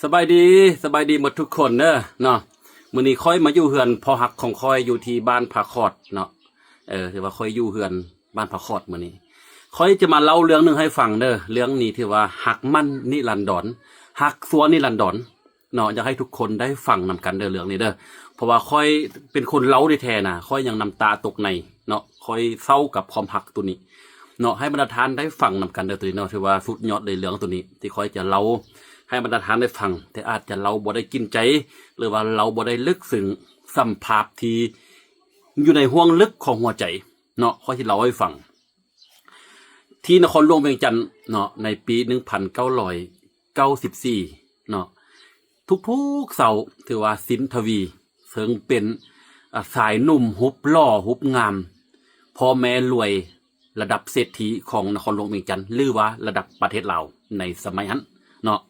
ສະບາຍດີ ສະບາຍດີໝົດທຸກຄົນເດີເນາະ. ມື້ນີ້ຂ້ອຍມາຢູ່ເຮືອນພໍ່ຮັກຂອງຂ້ອຍ ຢູ່ທີ່ບ້ານຜາຂອດເນາະ. ເອີ ຖືວ່າຂ້ອຍຢູ່ເຮືອນບ້ານຜາຂອດມື້ນີ້. ຂ້ອຍຈະມາເລົ່າເລື່ອງໜຶ່ງໃຫ້ຟັງເດີ. ເລື່ອງນີ້ຖືວ່າຮັກໝັ້ນນິລັນດອນ ຮັກຊົ່ວນິລັນດອນເນາະ. ຢາກໃຫ້ທຸກຄົນໄດ້ຟັງນຳກັນເດີ ເລື່ອງນີ້ເດີ. ເພາະວ່າຂ້ອຍເປັນຄົນເລົ່າແທ້ໆນະ ຂ້ອຍຍັງນ້ຳຕາຕົກໃນເນາະ. ຂ້ອຍເສົ້າກັບຄວາມຮັກໂຕນີ້ເນາະ. ໃຫ້ບັນດາທ່ານໄດ້ຟັງນຳກັນເດີ ໂຕນີ້ເນາະ. ຖືວ່າສຸດຍອດເລີຍເລື່ອງໂຕນີ້ ທີ່ຂ້ອຍຈະເລົ່າໃຫ້ບັນດາທ່ານໄດ້ຟັງ, ແຕ່ອາດຈະເລົ່າບໍ່ໄດ້ກິນໃຈ ຫຼືວ່າເລົ່າບໍ່ໄດ້ເລິກເຊິ່ງ ສຳພາບທີ່ຢູ່ໃນຫ້ວງເລິກຂອງຫົວໃຈເນາະ. ຂ້ອຍຊິເລົ່າໃຫ້ຟັງ ທີ່ນະຄອນຫຼວງວຽງຈັນເນາະ ໃນປີໜຶ່ງພັນເກົ້າຮ້ອຍເກົ້າສິບສີ່ເນາະ, ທຸກໆເຊົ້າ ຖືວ່າ ສິນທະວີ ເຊິ່ງເປັນ ອາ ຊາຍໜຸ່ມຮູບຫຼໍ່ຮູບງາມ ພໍ່ແມ່ລວຍ ລະດັບເສດຖີຂອງນະຄອນຫຼວງວຽງຈັນ ຫຼືວ່າລະດັບປະເທດລາວໃນສະໄໝຫັ້ນເນາະ,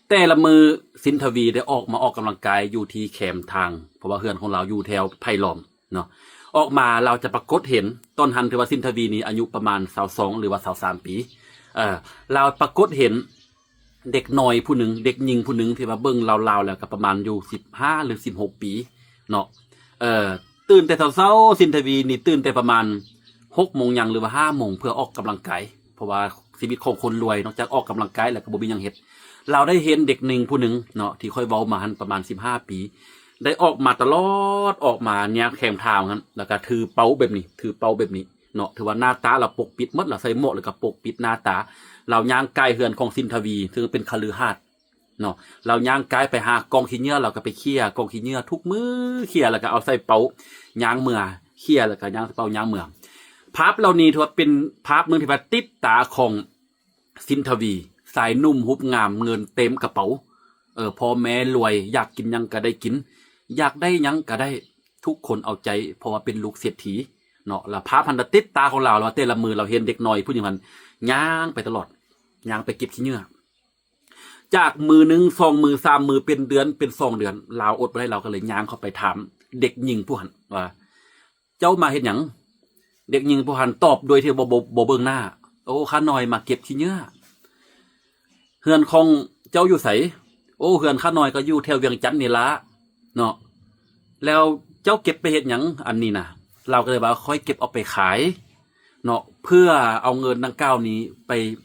ແຕ່ລະມື້ສິນທະວີໄດ້ອອກມາອອກກຳລັງກາຍຢູ່ທີ່ແຄມທາງ ເພາະວ່າເຮືອນຂອງລາວຢູ່ແຖວໄຜ່ລ້ອມເນາະ. ອອກມາລາວຈະປາກົດເຫັນ ຕອນຫັ້ນຖືວ່າສິນທະວີນີ້ອາຍຸປະມານຊາວສອງ ຫຼືວ່າຊາວສາມປີ. ເອີ ລາວປາກົດເຫັນ ເດັກນ້ອຍຜູ້ໜຶ່ງ ເດັກຍິງຜູ້ໜຶ່ງທີ່ວ່າເບິ່ງລາວໆແລ້ວກໍປະມານຢູ່ສິບຫ້າ ຫຼື ສິບຫົກປີເນາະ. ເອີ ຕື່ນແຕ່ເຊົ້າໆ ສິນທະວີນີ້ຕື່ນແຕ່ປະມານຫົກໂມງຫຍັງ ຫຼືວ່າຫ້າໂມງ ເພື່ອອອກກຳລັງກາຍ ເພາະວ່າຊີວິດຂອງຄົນລວຍ ນອກຈາກອອກກຳລັງກາຍແລ້ວກໍບໍ່ມີຫຍັງເຮັດ. ລາວໄດ້ເຫັນເດັກຍິງຜູ້ໜຶ່ງເນາະ ທີ່ຂ້ອຍເວົ້າມາຫັ້ນ ປະມານສິບຫ້າປີ ໄດ້ອອກມາຕະຫຼອດ ອອກມາແນວແຄມທາງຫັ້ນ ແລ້ວກໍຖືເປົາແບບນີ້ ຖືເປົາແບບນີ້ ເນາະ. ຖືວ່າໜ້າຕາລາວປົກປິດໝົດ, ລາວໃສ່ໝວກແລ້ວກໍປົກປິດໜ້າຕາ. ລາວຍ່າງກາຍເຮືອນຂອງສິນທະວີ ເຊິ່ງເປັນຄະລືຫາດເນາະ. ລາວຍ່າງກາຍໄປຫາກອງຂີ້ເຫຍື້ອ ລາວກໍໄປເຂ່ຍກອງຂີ້ເຫຍື້ອທຸກມື້, ເຂ່ຍແລ້ວກໍເອົາໃສ່ເປົາຍ່າງເມືອ, ເຂ່ຍແລ້ວກໍຍ່າງໃສ່ເປົາຍ່າງເມືອ. ພາບເຫຼົ່ານີ້ຖືວ່າເປັນພາບໜຶ່ງທີ່ວ່າຕິດຕາຂອງສິນທະວີ, ຊາຍໜຸ່ມຮູບງາມ ເງິນເຕັມກະເປົາ. ເອີ ພໍ່ແມ່ລວຍ ຢາກກິນຫຍັງກໍໄດ້ກິນ, ຢາກໄດ້ຫຍັງກໍໄດ້, ທຸກຄົນເອົາໃຈ ເພາະວ່າເປັນລູກເສດຖີ. ເນາະ ລະພາບຫັ້ນລະຕິດຕາຂອງລາວ ລະວ່າແຕ່ລະມື້ລາວເຫັນເດັກນ້ອຍຜູ້ຍິງຫັ້ນຍ່າງໄປຕະຫຼອດ ຍ່າງໄປເກັບຂີ້ເຫຍື້ອ. ຈາກມື້ໜຶ່ງ ສອງມື້ ສາມມື້ ເປັນເດືອນ ເປັນສອງເດືອນ ລາວອົດບໍ່ໄດ້ ລາວກໍເລີຍຍ່າງເຂົ້າໄປຖາມເດັກຍິງຜູ້ຫັ້ນວ່າ ເຈົ້າມາເຮັດຫຍັງ? ເດັກຍິງຜູ້ຫັ້ນຕອບໂດຍທີ່ບໍ່ ບໍ່ ບໍ່ເບິ່ງໜ້າ, ໂອ້ ຂ້ານ້ອຍມາເກັບຂີ້ເຫຍື້ອ. ເຮືອນຂອງເຈົ້າຢູ່ໃສ? ໂອ້ ເຮືອນຂ້ານ້ອຍກໍຢູ່ແຖວວຽງຈັນນີ້ລະເນາະ. ແລ້ວເຈົ້າເກັບໄປເຮັດຫຍັງອັນນີ້ນະ? ລາວກໍເລີຍວ່າ ຂ້ອຍເກັບເອົາໄປຂາຍເນາະ ເພື່ອເອົາເງິນດັ່ງກ່າວນີ້ໄປ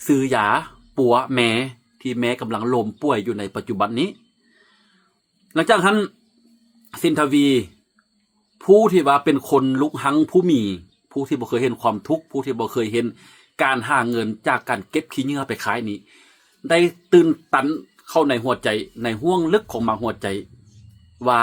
ຊື້ຢາປົວແມ່ ທີ່ແມ່ກຳລັງລົ້ມປ່ວຍຢູ່ໃນປັດຈຸບັນນີ້. ຫຼັງຈາກຫັ້ນ ສິນທະວີ ຜູ້ທີ່ວ່າເປັນຄົນລຸກຮັງ ຜູ້ມີ ຜູ້ທີ່ບໍ່ເຄີຍເຫັນຄວາມທຸກ ຜູ້ທີ່ບໍ່ເຄີຍເຫັນການຫາເງິນຈາກການເກັບຂີ້ເຫຍື້ອໄປຂາຍນີ້ ໄດ້ຕື່ນຕັນເຂົ້າໃນຫົວໃຈ ໃນຫ້ວງເລິກຂອງມາຫົວໃຈວ່າ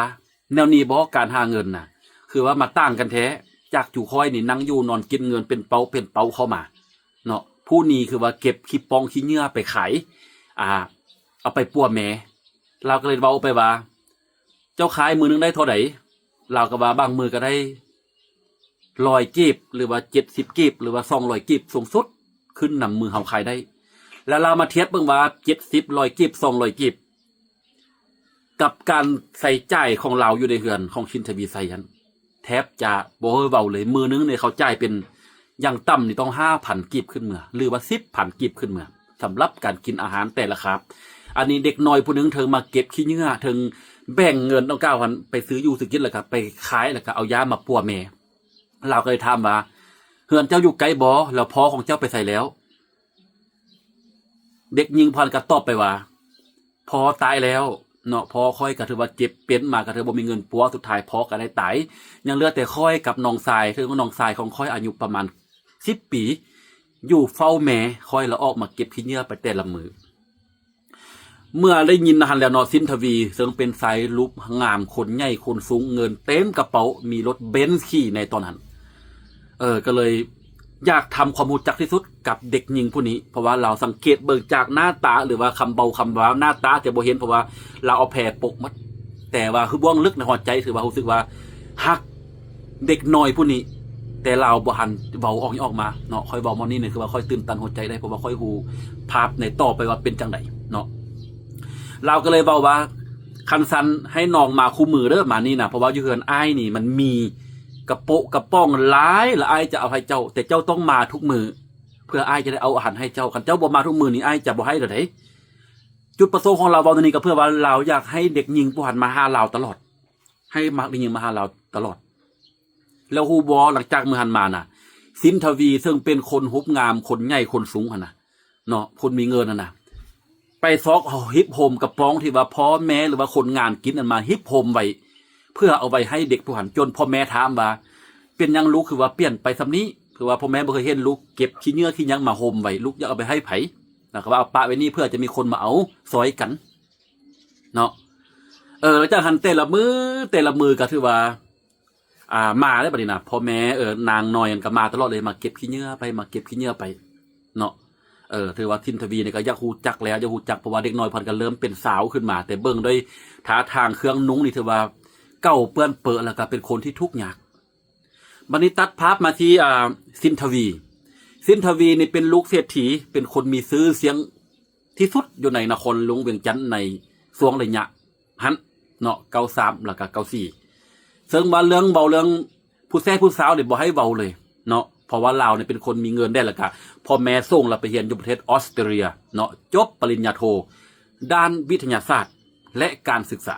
ແນວນີ້ບໍ ການຫາເງິນນະ ຄືວ່າມາຕ່າງກັນແທ້ ຈາກຈຸຂ້ອຍນີ້ນັ່ງຢູ່ນອນກິນ ເງິນເປັນເປົາເປັນເປົາເຂົ້າມາເນາະ. ຜູ້ນີ້ຄືວ່າເກັບຂີ້ປ່ອງຂີ້ເຫຍື້ອໄປຂາຍ ອ່າ ເອົາໄປປົວແມ່. ລາວກໍເລີຍເວົ້າໄປວ່າ ເຈົ້າຂາຍມື້ໜຶ່ງໄດ້ເທົ່າໃດ? ລາວກໍວ່າບາງມື້ກໍໄດ້ຮ້ອຍກີບ ຫຼືວ່າເຈັດສິບກີບ ຫຼືວ່າສອງຮ້ອຍກີບ ສູງສຸດ ຂຶ້ນນຳມື້ເຮົາຂາຍໄດ້. ແລ້ວລາວມາທຽບເບິ່ງວ່າເຈັດສິບ ຮ້ອຍກີບ ສອງຮ້ອຍກີບ ກັບການໃຊ້ຈ່າຍຂອງລາວຢູ່ໃນເຮືອນຂອງສິນທະວີໄຊຫັ້ນ ແທບຈະບໍ່ເວົ້າເລີຍ. ມື້ໜຶ່ງນີ້ເຂົາຈ່າຍເປັນຢ່າງຕ່ຳນີ້ຕ້ອງຫ້າພັນກີບຂຶ້ນເມືອ ຫຼືວ່າສິບພັນກີບຂຶ້ນເມືອ ສຳລັບການກິນອາຫານແຕ່ລະຄາບ. ອັນນີ້ເດັກນ້ອຍຜູ້ໜຶ່ງເຖິງມາເກັບຂີ້ເຫຍື້ອ ເຖິງແບ່ງເງິນດັ່ງກ່າວຫັ້ນໄປຊື້ຢູ່ຊື້ກິນ ແລ້ວກໍໄປຂາຍ ແລ້ວກໍເອົາຢາມາປົວແມ່. ລາວກໍເລີຍຖາມວ່າ ເຮືອນເຈົ້າຢູ່ໃກ້ບໍ່? ແລ້ວພໍ່ຂອງເຈົ້າໄປໃສແລ້ວ? ເດັກຍິງຜູ້ນັ້ນກໍຕອບໄປວ່າ ພໍ່ຕາຍແລ້ວເນາະ, ພໍ່ຂ້ອຍກໍຖືວ່າເຈັບເປັນມາ ກໍຖືບໍ່ມີເງິນປົວ ສຸດທ້າຍພໍ່ກໍໄດ້ຕາຍ, ຍັງເຫຼືອແຕ່ຂ້ອຍກັບນ້ອງຊາຍ, ເຖິງວ່ານ້ອງຊາຍຂອງຂ້ອຍອາຍຸປະມານສິບປີ ຢູ່ເຝົ້າແມ່, ຂ້ອຍລະອອກມາເກັບຂີ້ເຫຍື້ອໄປແຕ່ລະມື້. ເມື່ອໄດ້ຍິນອັນນັ້ນແລ້ວເນາະ, ສິນທະວີ ເຊິ່ງເປັນຊາຍຮູບງາມ, ຄົນໃຫຍ່ຄົນສູງ, ເງິນເຕັມກະເປົາ, ມີລົດເບັນຂີ່ໃນຕອນນັ້ນ, ເອີ ກໍເລີຍ ຢາກທຳຄວາມຮູ້ຈັກທີ່ສຸດກັບເດັກຍິງຜູ້ນີ້, ເພາະວ່າລາວສັງເກດເບິ່ງຈາກໜ້າຕາ ຫຼືວ່າຄຳເວົ້າຄຳວາ ໜ້າຕາຈະບໍ່ເຫັນ ເພາະວ່າລາວເອົາແພປົກໝົດ, ແຕ່ວ່າຄືເບື້ອງເລິກໃນຫົວໃຈ ຖືວ່າຮູ້ສຶກວ່າຮັກເດັກນ້ອຍຜູ້ນີ້, ແຕ່ລາວບໍ່ທັນເວົ້າອອກຫຍັງອອກມາເນາະ. ຂ້ອຍເວົ້າໝ່ອງນີ້ນີ້ ຄືວ່າຂ້ອຍຕື່ນຕັນຫົວໃຈໄດ້ ເພາະວ່າຂ້ອຍຮູ້ພາບໃນຕໍ່ໄປວ່າເປັນຈັ່ງໃດເນາະ. ລາວກໍເລີຍເວົ້າວ່າ ຄັນຊັ້ນໃຫ້ນ້ອງມາຄູ່ມື້ເດີ ມານີ້ນະ, ເພາະວ່າຢູ່ເຮືອນອ້າຍນີ້ມັນມີກະໂປະກະປ໋ອງຫຼາຍ ລະອ້າຍຈະເອົາໃຫ້ເຈົ້າ, ແຕ່ເຈົ້າຕ້ອງມາທຸກມື້ ເພື່ອອ້າຍຈະໄດ້ເອົາອາຫານໃຫ້ເຈົ້າ. ຄັນເຈົ້າບໍ່ມາທຸກມື້ນີ້ ອ້າຍຈະບໍ່ໃຫ້ດອກເດ້. ຈຸດປະສົງຂອງລາວເວົ້າແນວນີ້ກໍເພື່ອວ່າລາວຢາກໃຫ້ເດັກຍິງຜູ້ຫັ້ນມາຫາລາວຕະຫຼອດ ໃຫ້ມັກເດັກຍິງມາຫາລາວຕະຫຼອດ. ແລ້ວຮູ້ບໍ່ ຫຼັງຈາກມື້ຫັ້ນມານະ ສິນທະວີເຊິ່ງເປັນຄົນຮູບງາມ ຄົນໃຫຍ່ ຄົນສູງຫັ້ນນະເນາະ ຄົນມີເງິນຫັ້ນນະ ໄປຊອກເອົາຮີບໂຮມກະປ໋ອງທີ່ວ່າພໍ່ແມ່ ຫຼືວ່າຄົນງານກິນນັ້ນມາຮີບໂຮມໄວ້ ເພື່ອເອົາໄວ້ໃຫ້ເດັກຜູ້ຫັ້ນ ຈົນພໍ່ແມ່ຖາມວ່າ ເປັນຫຍັງລູກຄືວ່າປ່ຽນໄປສ່ຳນີ້ ຄືວ່າພໍ່ແມ່ບໍ່ເຄີຍເຫັນລູກເກັບຂີ້ເຫຍື້ອຂີ້ຫຍັງມາໂຮມໄວ້ ລູກຢາກເອົາໄປໃຫ້ໃຜ? ແລ້ວກໍວ່າເອົາປະໄວ້ນີ້ເພື່ອຈະມີຄົນມາເອົາຊ່ອຍກັນເນາະ. ເອີ ຫຼັງຈາກຫັ້ນແຕ່ລະມື້ ແຕ່ລະມື້ກໍຖືວ່າ ອ່າ ມາແລ້ວບັດນີ້ນະ ພໍ່ແມ່ ເອີ ນາງນ້ອຍຫັ້ນກໍມາຕະຫຼອດເລີຍ ມາເກັບຂີ້ເຫຍື້ອໄປ ມາເກັບຂີ້ເຫຍື້ອໄປເນາະ. ເອີ ຖືວ່າສິນທະວີນີ້ກໍຢາກຮູ້ຈັກແລ້ວ ຢາກຮູ້ຈັກ ເພາະວ່າເດັກນ້ອຍເພິ່ນກໍເລີ່ມເປັນສາວຂຶ້ນມາ ແຕ່ເບິ່ງດ້ວຍທ່າທາງເຄື່ອງນຸ່ງນີ້ ຖືວ່າເກົ່າເປື້ອນເປິ ແລ້ວກໍເປັນຄົນທີ່ທຸກຍາກ. ບັດນີ້ຕັດພາບມາທີ່ ອ່າ ສິນທະວີ. ສິນທະວີນີ້ເປັນລູກເສດຖີ ເປັນຄົນມີຊື່ສຽງທີ່ສຸດຢູ່ໃນນະຄອນຫຼວງວຽງຈັນໃນຊ່ວງໄລຍະຫັ້ນເນາະ ເກົ້າສາມ ແລ້ວກໍເກົ້າສີ່ ເຊິ່ງວ່າເລື່ອງເວົ້າເລື່ອງຜູ້ແຊຜູ້ສາວນີ້ບໍ່ໃຫ້ເວົ້າເລີຍເນາະ ເພາະວ່າລາວນີ້ເປັນຄົນມີເງິນແດ່ ແລ້ວກໍພໍ່ແມ່ສົ່ງລາວໄປຮຽນຢູ່ປະເທດອອສເຕຣເລັຍເນາະ ຈົບປະລິນຍາໂທດ້ານວິທະຍາສາດ ແລະ ການສຶກສາ.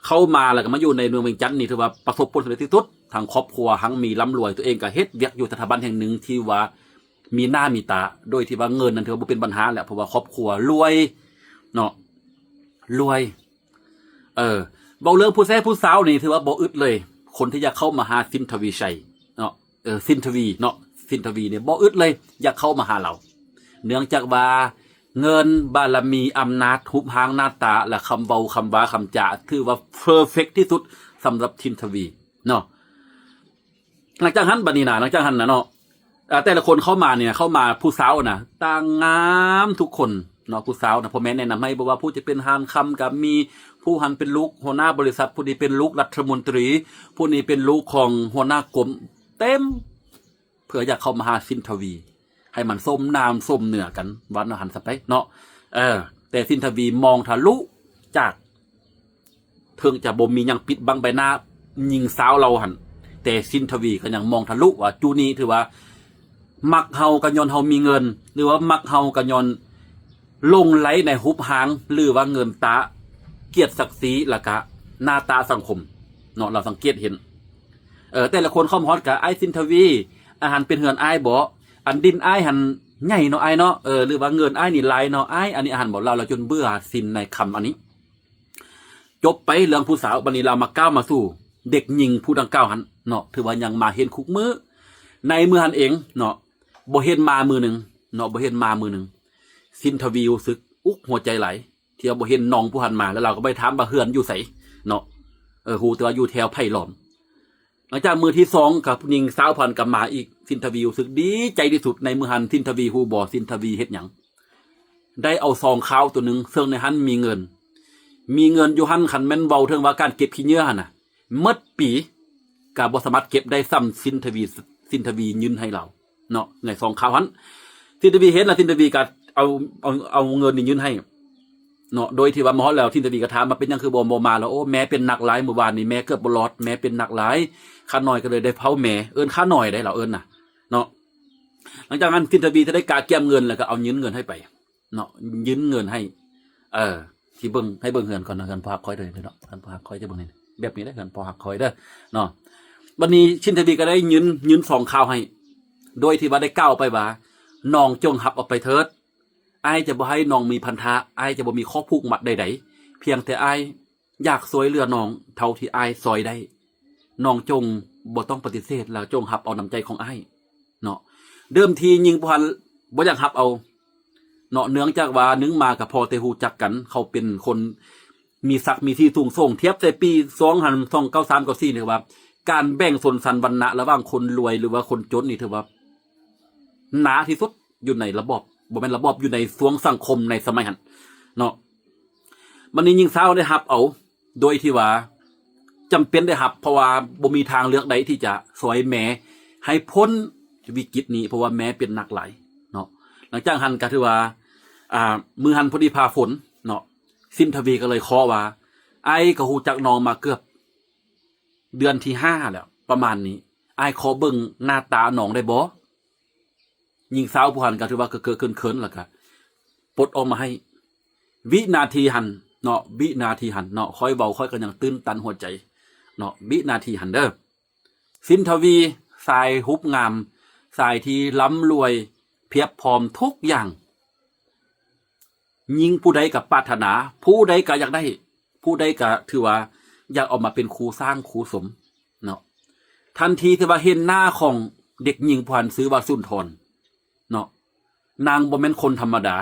ເຂົ້າມາແລ້ວກໍມາຢູ່ໃນເມືອງວຽງຈັນນີ້ ຖືວ່າປະສົບຜົນສຳເລັດທີ່ສຸດ ທາງຄອບຄົວຮັ່ງມີລ່ຳລວຍ ຕົວເອງກໍເຮັດວຽກຢູ່ສະຖາບັນແຫ່ງໜຶ່ງທີ່ວ່າມີໜ້າມີຕາ ໂດຍທີ່ວ່າເງິນນັ້ນຖືວ່າບໍ່ເປັນບັນຫາແລ້ວ ເພາະວ່າຄອບຄົວລວຍເນາະ ລວຍ. ເອີ ເວົ້າເລື່ອງຜູ້ແຊຜູ້ສາວນີ້ຖືວ່າບໍ່ອຶດເລີຍ ຄົນທີ່ຢາກເຂົ້າມາຫາສິນທະວີໄຊເນາະ ເອີ ສິນທະວີເນາະ ສິນທະວີນີ້ບໍ່ອຶດເລີຍ ຢາກເຂົ້າມາຫາລາວ ເນື່ອງຈາກວ່າເງິນ ບາລະມີ ອຳນາດ ຮູບຮ່າງໜ້າຕາ ແລະ ຄຳເວົ້າ ຄຳວາ ຄຳຈາ ຖືວ່າເພີເຟັກທີ່ສຸດສຳລັບສິນທະວີເນາະ. ຫຼັງຈາກຫັ້ນ ບັດນີ້ນະ ຫຼັງຈາກຫັ້ນນະເນາະ ເອີ ແຕ່ລະຄົນເຂົ້າມານີ້ນະ ເຂົ້າມາ ຜູ້ສາວນະ ຕ່າງງາມທຸກຄົນເນາະ ຜູ້ສາວນະ ພໍ່ແມ່ແນະນຳໃຫ້ ບໍ່ວ່າຜູ້ຈະເປັນຮ້ານຄຳກໍມີ ຜູ້ຫັ້ນເປັນລູກຫົວໜ້າບໍລິສັດ ຜູ້ນີ້ເປັນລູກລັດຖະມົນຕີ ຜູ້ນີ້ເປັນລູກຂອງຫົວໜ້າກົມ ເຕັມ ເພື່ອຢາກເຂົ້າມາຫາສິນທະວີ ໃຫ້ມັນສົມນ້ຳສົມເນື້ອກັນ ວ່າແນວຫັ້ນຊະໄປເນາະ. ເອີ ແຕ່ສິນທະວີມອງທະລຸຈາກ ເຖິງຈະບໍ່ມີຫຍັງປິດບັງໃບໜ້າຍິງສາວລາວຫັ້ນ ແຕ່ສິນທະວີກໍຍັງມອງທະລຸວ່າ ຈູນີ້ຖືວ່າມັກເຮົາກໍຍ້ອນເຮົາມີເງິນ ຫຼືວ່າມັກເຮົາກໍຍ້ອນຫຼົງໄຫຼໃນຮູບຮ່າງ ຫຼືວ່າເງິນຕາ ກຽດສັກສີ ແລ້ວກະໜ້າຕາສັງຄົມເນາະ ລາວສັງເກດເຫັນ. ເອີ ແຕ່ລະຄົນເຂົ້າມາຮອດກະ ອ້າຍສິນທະວີ ອາຫານເປັນເຮືອນອ້າຍບໍ? ອັນດິນອ້າຍຫັ້ນໃຫຍ່ເນາະອ້າຍເນາະ ເອີ ຫຼືວ່າເງິນອ້າຍນີ້ຫຼາຍເນາະອ້າຍ ອັນນີ້ອາຫານບໍ? ລາວ ລາວຈົນເບື່ອສິນໃນຄຳອັນນີ້. ຈົບໄປເລື່ອງຜູ້ສາວ ບັດນີ້ລາວມາກ້າວມາສູ່ເດັກຍິງຜູ້ດັ່ງກ່າວຫັ້ນເນາະ ຖືວ່າຍັງມາເຫັນຄຸກມື້ ໃນມື້ຫັ້ນເອງເນາະ ບໍ່ເຫັນມາມື້ໜຶ່ງເນາະ ບໍ່ເຫັນມາມື້ໜຶ່ງ ສິນທະວີຮູ້ສຶກອຸກຫົວໃຈຫຼາຍ ທີ່ວ່າບໍ່ເຫັນນ້ອງຜູ້ຫັ້ນມາ ແລ້ວລາວກໍບໍ່ໄດ້ຖາມວ່າເຮືອນຢູ່ໃສເນາະ ເອີ ຮູ້ແຕ່ວ່າຢູ່ແຖວໄຜ່ລ້ອມ. ຫຼັງຈາກມື້ທີສອງ ກັບຜູ້ຍິງສາວຜູ້ຫັ້ນກໍມາອີກ ສິນທະວີຮູ້ສຶກດີໃຈທີ່ສຸດໃນມື້ຫັ້ນ. ສິນທະວີຮູ້ບໍ່ ສິນທະວີເຮັດຫຍັງ? ໄດ້ເອົາຊອງຄາວໂຕໜຶ່ງ ເຊິ່ງໃນຫັ້ນມີເງິນ ມີເງິນຢູ່ຫັ້ນ ຄັນແມ່ນເວົ້າເຖິງວ່າການເກັບຂີ້ເຫຍື້ອຫັ້ນນະ ໝົດປີກໍບໍ່ສາມາດເກັບໄດ້ສ່ຳສິນທະວີ ສິນທະວີຍື່ນໃຫ້ລາວເນາະ ໃນຊອງຄາວຫັ້ນ. ສິນທະວີເຫັນແລ້ວ ສິນທະວີກໍເອົາ ເອົາ ເອົາເງິນນີ້ຍື່ນໃຫ້ເນາະ ໂດຍທີ່ວ່າມາຮອດແລ້ວ ສິນທະວີກໍຖາມວ່າ ເປັນຫຍັງຄືບໍ່ ບໍ່ມາ? ລາວ ໂອ້ ແມ່ເປັນໜັກຫຼາຍ ມື້ວານນີ້ແມ່ເກືອບບໍ່ລອດ ແມ່ເປັນໜັກຫຼາຍ ຂ້ານ້ອຍກໍເລີຍໄດ້ເຝົ້າແມ່ ເອີ້ນຂ້ານ້ອຍໄດ໋ ລາວເອີ້ນນະເນາະ. ຫຼັງຈາກນັ້ນ ສິນທະວີຈະໄດ້ກະກຽມເງິນ ແລ້ວກໍເອົາຍື່ນເງິນໃຫ້ໄປ ເນາະ ຍື່ນເງິນໃຫ້ ເອີ ຊິເບິ່ງ ໃຫ້ເບິ່ງເຮືອນກ່ອນເນາະ ເຮືອນພໍ່ຮັກຂ້ອຍເດີເນາະ ເຮືອນພໍ່ຮັກຂ້ອຍຈະເບິ່ງນີ້ ແບບນີ້ເດີ ເຮືອນພໍ່ຮັກຂ້ອຍເດີເນາະ. ບັດນີ້ສິນທະວີກໍໄດ້ຍື່ນ ຍື່ນຊອງຄາວໃຫ້ ໂດຍທີ່ວ່າໄດ້ກ່າວໄປວ່າ ນ້ອງຈົ່ງຮັບເອົາໄປເທີດ ອ້າຍຈະບໍ່ໃຫ້ນ້ອງມີພັນທະ ອ້າຍຈະບໍ່ມີຂໍ້ຜູກມັດໃດໆ ພຽງແຕ່ອ້າຍຢາກຊ່ວຍເຫຼືອນ້ອງເທົ່າທີ່ອ້າຍຊ່ອຍໄດ້ ນ້ອງຈົ່ງບໍ່ຕ້ອງປະຕິເສດ ແລ້ວຈົ່ງຮັບເອົານ້ຳໃຈຂອງອ້າຍ ເນາະ. ເດີມທີຍິງຜູ້ຫັ້ນບໍ່ຢາກຮັບເອົາເນາະ ເນື່ອງຈາກວ່າໜຶ່ງມາກໍພໍແຕ່ຮູ້ຈັກກັນ ເຂົາເປັນຄົນມີສັກມີສີສູງສົ່ງ ທຽບໃສ່ປີສອງພັນ ສອງເກົ້າສາມ ເກົ້າສີ່ ນີ້ວ່າ ການແບ່ງຊົນຊັ້ນວັນນະລະຫວ່າງຄົນລວຍ ຫຼືວ່າຄົນຈົນນີ້ ຖືວ່າໜາທີ່ສຸດຢູ່ໃນລະບອບ ບໍ່ແມ່ນລະບອບ ຢູ່ໃນຊ່ວງສັງຄົມໃນສະໄໝຫັ້ນເນາະ. ບັດນີ້ຍິງສາວໄດ້ຮັບເອົາ ໂດຍທີ່ວ່າຈຳເປັນໄດ້ຮັບ ເພາະວ່າບໍ່ມີທາງເລືອກໃດທີ່ຈະຊ່ອຍແມ່ໃຫ້ພົ້ນວິກິດນີ້ ເພາະວ່າແມ່ເປັນໜັກຫຼາຍເນາະ. ຫຼັງຈາກຫັ້ນກໍຖືວ່າ ອ່າ ມື້ຫັ້ນພໍດີຟ້າຝົນເນາະ ສິນທະວີກໍເລີຍຂໍວ່າ ອ້າຍກໍຮູ້ຈັກນ້ອງມາເກືອບເດືອນທີຫ້າແລ້ວປະມານນີ້ ອ້າຍຂໍເບິ່ງໜ້າຕານ້ອງໄດ້ບໍ່? ຍິງສາວຜູ້ຫັ້ນກໍຖືວ່າເກີກໆເຂີນໆ ແລ້ວກໍປົດອອກມາໃຫ້ ວິນາທີຫັ້ນເນາະ ວິນາທີຫັ້ນເນາະ ຂ້ອຍເວົ້າຂ້ອຍກໍຍັງຕື່ນຕັນຫົວໃຈເນາະ ວິນາທີຫັ້ນເດີ. ສິນທະວີ ຊາຍຮູບງາມ ຊາຍທີ່ລ່ຳລວຍ ພຽບພ້ອມທຸກຢ່າງ ຍິງຜູ້ໃດກໍປາດຖະໜາ ຜູ້ໃດກໍຢາກໄດ້ ຜູ້ໃດກໍຖືວ່າຢາກເອົາມາເປັນຄູ່ສ້າງຄູ່ສົມເນາະ. ທັນທີທີ່ວ່າເຫັນໜ້າຂອງເດັກຍິງຜູ້ນັ້ນ ຊື່ວ່າສຸນທອນເນາະ ນາງບໍ່ແມ່ນຄົນທຳມະດາ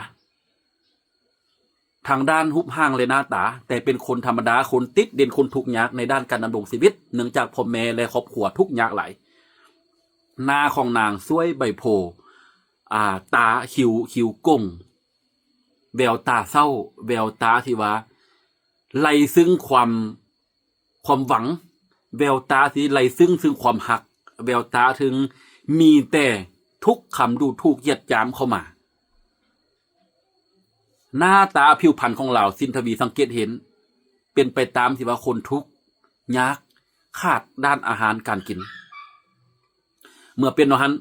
ທາງດ້ານຮູບຮ່າງ ແລະ ໜ້າຕາ, ແຕ່ເປັນຄົນທຳມະດາ, ຄົນຕິດດິນ, ຄົນທຸກຍາກໃນດ້ານການດຳລົງຊີວິດ, ເນື່ອງຈາກພໍ່ແມ່ ແລະ ຄອບຄົວທຸກຍາກຫຼາຍ. ໜ້າຂອງນາງສວຍໃບໂພ, ອາ, ຕາຄິ້ວ, ຄິ້ວໂກ່ງ, ແວວຕາເສົ້າ, ແວວຕາທີ່ວ່າໄຫຼຊຶ່ງຄວາມ ຄວາມຫວັງ, ແວວຕາທີ່ໄຫຼຊຶ່ງເຊິ່ງຄວາມຮັກ, ແວວຕາເຊິ່ງມີແຕ່ທຸກຄຳດູຖູກຢຽດຢາມເຂົ້າມາ. ໜ້າຕາຜິວພັນຂອງລາວ ສິນທະວີສັງເກດເຫັນ ເປັນໄປຕາມທີ່ວ່າຄົນທຸກຍາກ ຂາດດ້ານອາຫານການກິນ. ເມື່ອເປັນແນວນັ້ນ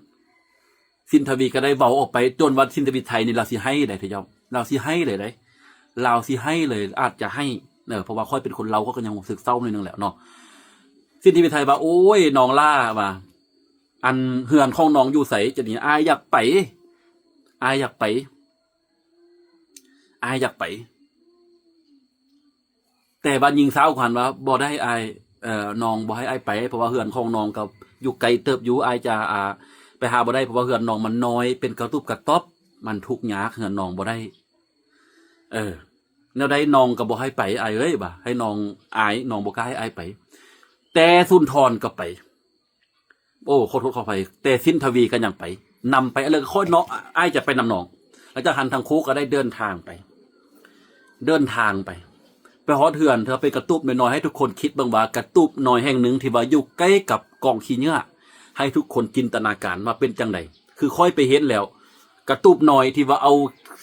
ສິນທະວີກໍໄດ້ເວົ້າອອກໄປ ຈົນວ່າສິນທະວີໄທນີ້ລາວຊິໄຫ້ໄດ໋ເຈົ້າ ລາວຊິໄຫ້ເລີຍໄດ໋ ລາວຊິໄຫ້ເລີຍ ອາດຈະໄຫ້ ເອີ ເພາະວ່າຂ້ອຍເປັນຄົນລາວ ຂ້ອຍກໍຍັງຮູ້ສຶກເສົ້າໜ້ອຍໜຶ່ງແຫຼະເນາະ. ສິນທະວີໄທວ່າ ໂອ້ຍ ນ້ອງຫຼ້າ ວ່າ ອັນເຮືອນຂອງນ້ອງຢູ່ໃສ? ຈະນີ້ ອ້າຍຢາກໄປ ອ້າຍຢາກໄປ ອ້າຍຢາກໄປ. ແຕ່ວ່າຍິງສາວຫັ້ນວ່າ ບໍ່ໄດ້ອ້າຍ ເອີ ນ້ອງບໍ່ໃຫ້ອ້າຍໄປ ເພາະວ່າເຮືອນຂອງນ້ອງກໍຢູ່ໄກເຕີບຢູ່ ອ້າຍຈະ ອາ ໄປຫາບໍ່ໄດ້ ເພາະວ່າເຮືອນນ້ອງມັນນ້ອຍ ເປັນກະຕຸບກະຕອບ ມັນທຸກຍາກ ເຮືອນນ້ອງບໍ່ໄດ້. ເອີ ແນວໃດນ້ອງກໍບໍ່ໃຫ້ໄປ ອ້າຍເອີຍ ວ່າ ໃຫ້ນ້ອງອາຍ ນ້ອງບໍ່ກ້າໃຫ້ອ້າຍໄປ. ແຕ່ສຸນທອນກໍໄປ ໂອ້ ຂໍໂທດຂໍອະໄພ ແຕ່ສິນທະວີກໍຍັງໄປ ນຳໄປ ເລີຍ ຂ້ອຍເນາະ ອ້າຍຈະໄປນຳນ້ອງ. ຫຼັງຈາກຫັ້ນທັງຄູ່ກໍໄດ້ເດີນທາງໄປ ເດີນທາງໄປ ໄປຮອດເຮືອນ ຖືວ່າເປັນກະຕູບນ້ອຍໆ ໃຫ້ທຸກຄົນຄິດເບິ່ງວ່າ ກະຕູບນ້ອຍແຫ່ງໜຶ່ງທີ່ວ່າຢູ່ໃກ້ກັບກອງຂີ້ເຫຍື້ອ ໃຫ້ທຸກຄົນຈິນຕະນາການວ່າເປັນຈັ່ງໃດ. ຄືຂ້ອຍໄປເຫັນແລ້ວ ກະຕູບນ້ອຍທີ່ວ່າເອົາ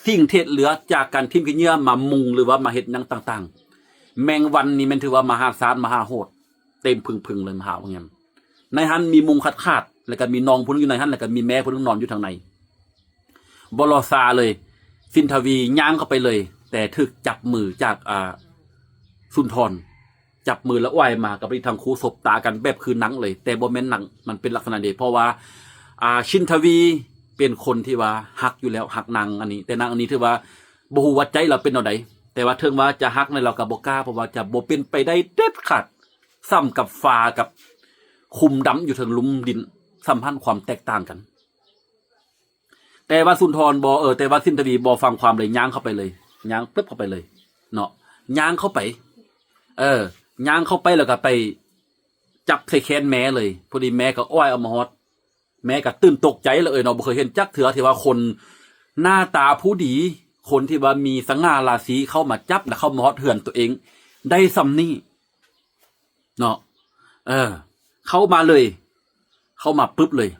ສິ່ງທີ່ເສດເຫຼືອຈາກການຖິ້ມຂີ້ເຫຍື້ອມາມຸງ ຫຼືວ່າມາເຮັດຫຍັງຕ່າງໆ ແມງວັນນີ້ແມ່ນຖືວ່າມະຫາສານມະຫາໂຫດ ເຕັມປຶງໆເລີຍ ມະຫາວງແຮມ. ໃນຫັ້ນມີມຸງຂາດໆ ແລ້ວກໍມີນ້ອງຜູ້ໜຶ່ງຢູ່ໃນຫັ້ນ ແລ້ວກໍມີແມ່ຜູ້ໜຶ່ງນອນຢູ່ທາງໃນ. ບໍ່ລໍຊ້າເລີຍ ສິນທະວີຍ່າງເຂົ້າໄປເລີຍ ແຕ່ຖືກຈັບມືຈາກ ອາ ສຸນທອນ ຈັບມືແລ້ວອວຍມາ ກໍພໍດີທັງຄູ່ສົບຕາກັນແບບຄືໜັງເລີຍ ແຕ່ບໍ່ແມ່ນໜັງ ມັນເປັນລັກສະນະເດ ເພາະວ່າ ອາ ສິນທະວີເປັນຄົນທີ່ວ່າຮັກຢູ່ແລ້ວ ຮັກນາງອັນນີ້ ແຕ່ນາງອັນນີ້ຖືວ່າບໍ່ຮູ້ວ່າໃຈລາວເປັນແນວໃດ ແຕ່ວ່າເຖິງວ່າຈະຮັກໃນລາວກໍບໍ່ກ້າ ເພາະວ່າຈະບໍ່ເປັນໄປໄດ້ເດັດຂາດ ສ່ຳກັບຟ້າກັບຂຸມດຳຢູ່ເທິງລຸ່ມດິນ ສຳພັນຄວາມແຕກຕ່າງກັນ. ແຕ່ວ່າສຸນທອນບໍ່ ເອີ ແຕ່ວ່າສິນທະວີບໍ່ຟັງຄວາມເລີຍ ຍ່າງເຂົ້າໄປເລີຍ ຍ່າງປຶບເຂົ້າໄປເລີຍເນາະ ຍ່າງເຂົ້າໄປ ເອີ ຍ່າງເຂົ້າໄປແລ້ວກໍໄປຈັບໃສ່ແຂນແມ່ເລີຍ ພໍດີແມ່ກໍອວຍອອກມາຮອດ ແມ່ກໍຕື່ນຕົກໃຈລະເອີຍເນາະ ບໍ່ເຄີຍເຫັນຈັກເທື່ອທີ່ວ່າຄົນໜ້າຕາຜູ້ດີ ຄົນທີ່ວ່າມີສະຫງ່າລາສີເຂົ້າມາຈັບ ແລະ ເຂົ້າມາຮອດເຮືອນຕົວເອງໄດ້ສ່ຳນີ້ເນາະ ເອີ ເຂົ້າມາເລີຍ ເຂົ້າມາປຶບເລີຍ.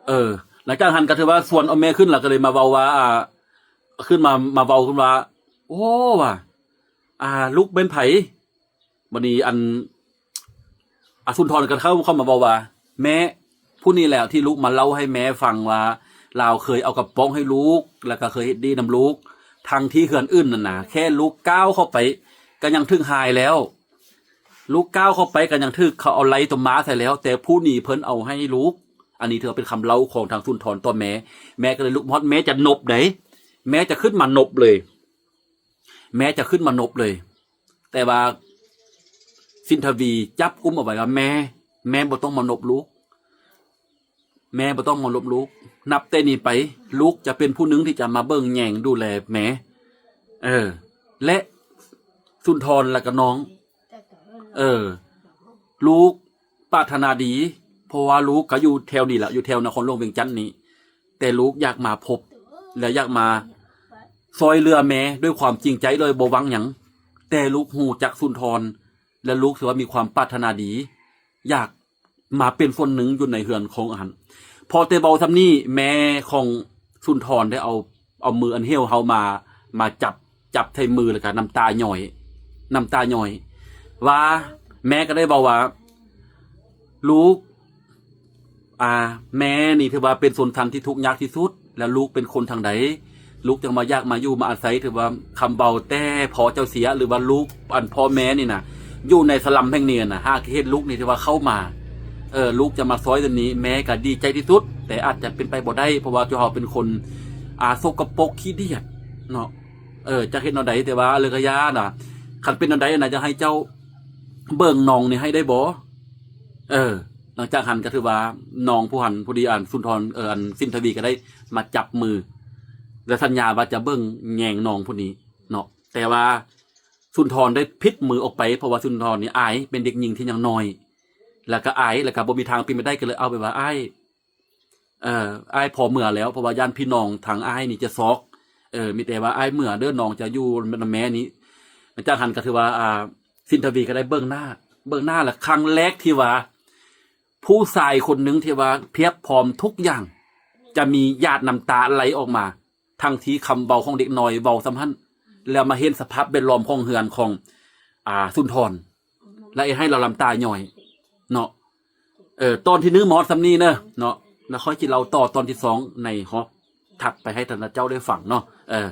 ເອີ ຫຼັງຈາກຫັ້ນກໍຖືວ່າຊວນເອົາແມ່ຂຶ້ນ ແລ້ວກໍເລີຍມາເວົ້າວ່າ ອາ ຂຶ້ນມາ ມາເວົ້າຂຶ້ນວ່າ ໂອ້ ວ່າ ອາ ລູກເປັນໃຜ? ບັດນີ້ອັນ ອາ ສຸນທອນກໍເຂົ້າ ເຂົ້າມາເວົ້າວ່າ ແມ່ ຜູ້ນີ້ແຫຼະທີ່ລູກມາເລົ່າໃຫ້ແມ່ຟັງວ່າ ລາວເຄີຍເອົາກະປ໋ອງໃຫ້ລູກ ແລ້ວກໍເຄີຍເຮັດດີນຳລູກ ທັງທີ່ເຮືອນອື່ນນັ້ນນະ ແຄ່ລູກກ້າວເຂົ້າໄປກໍຍັງຖືກຫາຍແລ້ວ ລູກກ້າວເຂົ້າໄປກໍຍັງຖືກເຂົາເອົາໄລ່ຕົວມາໃສ່ແລ້ວ ແຕ່ຜູ້ນີ້ເພິ່ນເອົາໃຫ້ລູກ. ອັນນີ້ຖືວ່າເປັນຄຳເລົ່າຂອງທາງສຸນທອນຕໍ່ແມ່ ແມ່ກໍເລີຍລຸກມາຮອດ ແມ່ຈະນົບໃດ ແມ່ຈະຂຶ້ນມານົບເລີຍ ແມ່ຈະຂຶ້ນມານົບເລີຍ ແຕ່ວ່າສິນທະວີຈັບກຸ້ມເອົາໄວ້ວ່າ ແມ່ ແມ່ບໍ່ຕ້ອງມານົບລູກ ແມ່ບໍ່ຕ້ອງມານົບລູກ ນັບແຕ່ນີ້ໄປ ລູກຈະເປັນຜູ້ໜຶ່ງທີ່ຈະມາເບິ່ງແຍງດູແລແມ່ ເອີ ແລະ ສຸນທອນ ແລ້ວກໍນ້ອງ ເອີ ລູກປາດຖະໜາດີ ເພາະວ່າລູກກໍຢູ່ແຖວນີ້ລະ ຢູ່ແຖວນະຄອນຫຼວງວຽງຈັນນີ້ ແຕ່ລູກຢາກມາພົບ ແລະ ຢາກມາຊ່ອຍເຫຼືອແມ່ດ້ວຍຄວາມຈິງໃຈ ໂດຍບໍ່ຫວັງຫຍັງ ແຕ່ລູກຮູ້ຈັກສຸນທອນ ແລະ ລູກຖືວ່າມີຄວາມປາດຖະໜາດີ ຢາກມາເປັນສ່ວນໜຶ່ງຢູ່ໃນເຮືອນຂອງອັນ ພໍແຕ່ເວົ້າສ່ຳນີ້ ແມ່ຂອງສຸນທອນໄດ້ເອົາ ເອົາມືອັນຫ່ຽວເຫົ່າມາ ມາຈັບ ຈັບໃສ່ມື ແລ້ວກໍນ້ຳຕາຍ້ອຍ ນ້ຳຕາຍ້ອຍ ວ່າ ແມ່ກໍໄດ້ເວົ້າວ່າ ລູກ ອາ ແມ່ນີ້ຖືວ່າເປັນຊົນຊັ້ນທີ່ທຸກຍາກທີ່ສຸດ ແລ້ວລູກເປັນຄົນທາງໃດ? ລູກຈັ່ງມາຢາກມາຢູ່ມາອາໄສ ຖືວ່າຄຳເວົ້າແຕ່ພໍ່ເຈົ້າເສຍ ຫຼືວ່າລູກອັນພໍ່ແມ່ນີ້ນະ ຢູ່ໃນສະລັມແຫ່ງນີ້ນະ ຫາກເຫັນລູກນີ້ຖືວ່າເຂົ້າມາ ເອີ ລູກຈະມາຊ່ອຍຕົວນີ້ ແມ່ກໍດີໃຈທີ່ສຸດ ແຕ່ອາດຈະເປັນໄປບໍ່ໄດ້ ເພາະວ່າຕົວເຮົາເປັນຄົນ ອ່າ ສົກກະປົກຂີ້ດຽດເນາະ ເອີ ຈັກເຮັດແນວໃດ ແຕ່ວ່າເລີກກະຢ່ານະ ຄັນເປັນແນວໃດນະ ຢາກໃຫ້ເຈົ້າເບິ່ງນ້ອງນີ້ໃຫ້ໄດ້ບໍ່? ເອີ ຫຼັງຈາກຫັ້ນກໍຖືວ່ານ້ອງຜູ້ຫັ້ນ ພໍດີອັນສຸນທອນ ເອີ ອັນສິນທະວີກໍໄດ້ມາຈັບມື ແລະສັນຍາວ່າຈະເບິ່ງແຍງນ້ອງຜູ້ນີ້ເນາະ ແຕ່ວ່າສຸນທອນໄດ້ຜິດມືອອກໄປ ເພາະວ່າສຸນທອນນີ້ອາຍ ເປັນເດັກຍິງທີ່ຍັງນ້ອຍ ແລ້ວກໍອາຍ ແລ້ວກໍບໍ່ມີທາງເປັນໄປໄດ້ ກໍເລີຍເອົາໄປວ່າ ອ້າຍ ເອີ ອ້າຍພໍເມືອແລ້ວ ເພາະວ່າຢ້ານພີ່ນ້ອງທາງອ້າຍນີ້ຈະຊອກ ເອີ ມີແຕ່ວ່າອ້າຍເມືອເດີ ນ້ອງຈະຢູ່ນຳແມ່ນີ້ ຫຼັງຈາກຫັ້ນກໍຖືວ່າ ອ່າ ສິນທະວີກໍໄດ້ເບິ່ງໜ້າ ເບິ່ງໜ້າ ແລະຄັ້ງແລກທີ່ວ່າ ຜູ້ຊາຍຄົນໜຶ່ງທີ່ວ່າພຽບພ້ອມທຸກຢ່າງ ຈະມີຫຍາດນ້ຳຕາໄຫຼອອກມາ ທັງທີ່ຄຳເວົ້າຂອງເດັກນ້ອຍເວົ້າສ່ຳຫັ້ນ ແລ້ວມາເຫັນສະພາບແວດລ້ອມຂອງເຮືອນຂອງ ອ່າ ສຸນທອນ ແລະເຮັດໃຫ້ລາວນ້ຳຕາຍ້ອຍເນາະ ເອີ ຕອນທີໜຶ່ງມາຮອດສ່ຳນີ້ເນີເນາະ ແລ້ວຂ້ອຍຊິເລົ່າຕໍ່ຕອນທີສອງໃນຮອບຖັດໄປໃຫ້ທ່ານເຈົ້າໄດ້ຟັງເນາະ ເອີ.